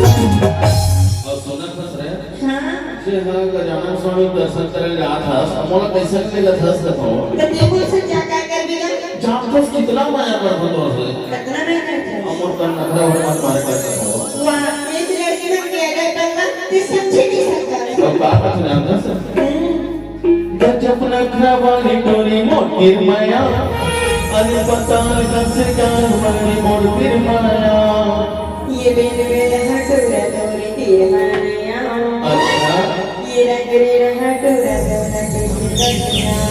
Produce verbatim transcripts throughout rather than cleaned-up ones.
अउ सुनत हस रे, हाँ। जे हा गजानन स्वामी दर्शन करे जात हस, मोला कइसे मिलत हस कथो? त टेबुल से जा का कर बिना? जात हस कितना मया करथो तोर से। कतना मया करथो? अमर का नखरा होय मत मारे कर कथो। वाह, एक लड़की मन के अगर बनना, ते समझे नहीं सकता। तो का कुछ जानत हस? हम्म। गजब नखरा वाली टोरी मोर तीर मया, अरे पता न कइसे का बनी मोर तीर मया। ये बेन बेन हटोरा तोरे तीर मया। अच्छा। ये रंग रे हटोरा तोरा तीर मया।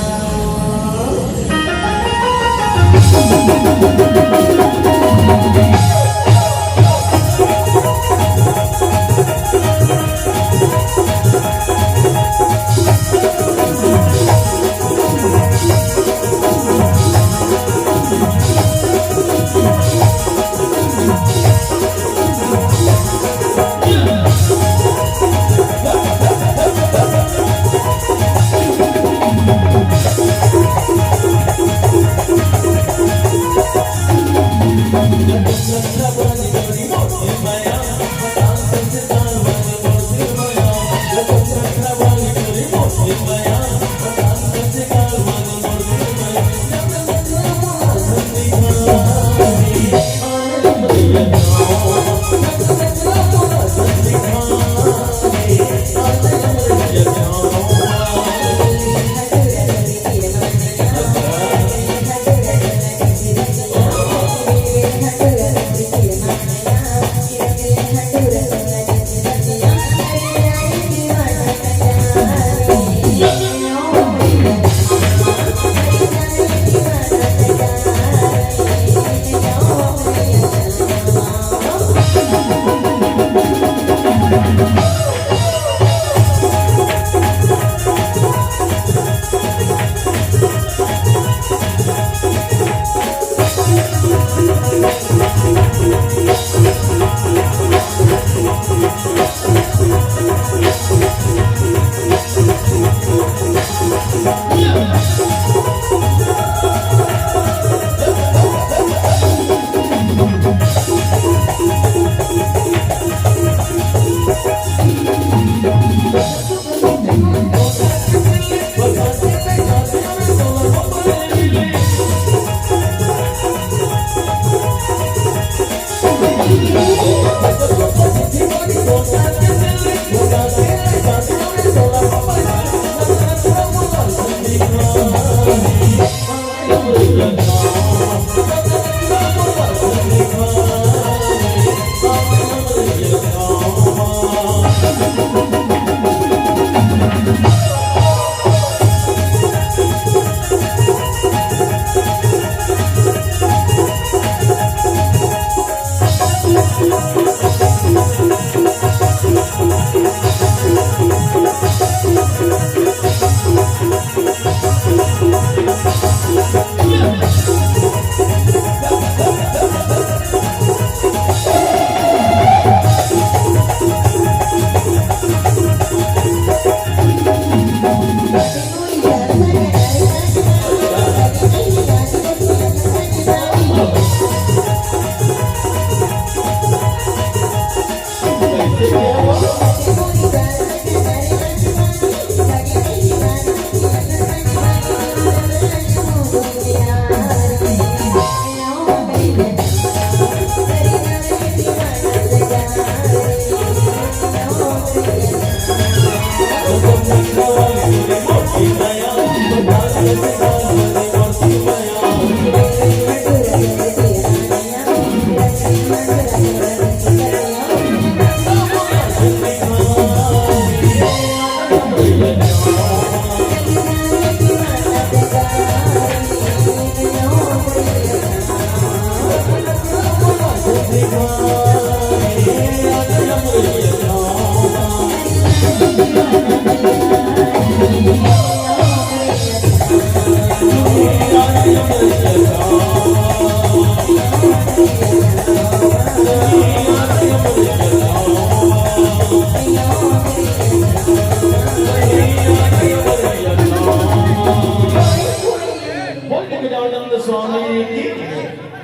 स्वामी की,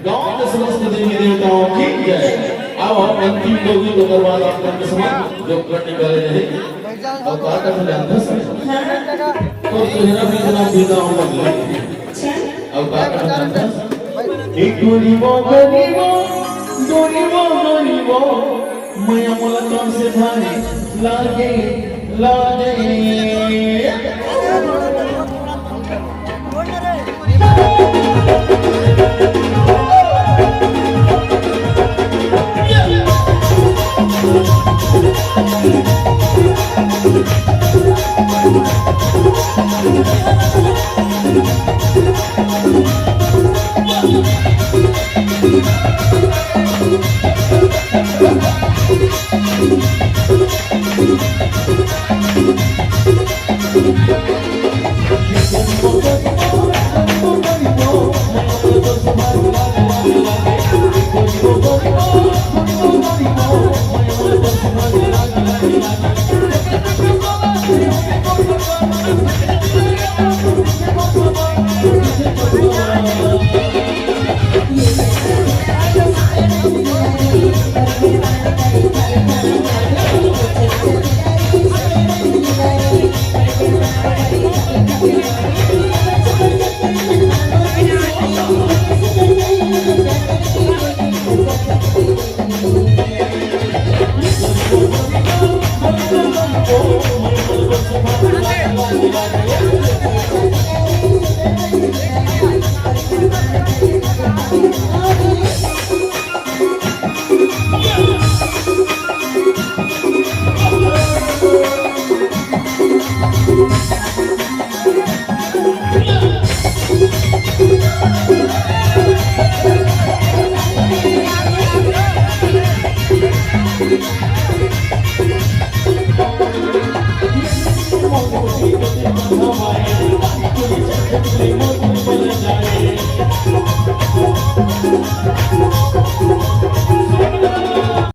गांव के समस्त देवी देवताओं की जय। अब हम अंतिम दो गीत, ओकर बाद आप मन के समझ जो कर निकाले रहे। अब का करना जानता सर? तो चेहरा भी इतना पीला हो गया। अब का करना जानता? एक गोरी वो, गोरी वो, गोरी वो, गोरी वो, मैया मोला तुमसे भारी लागे, लागे।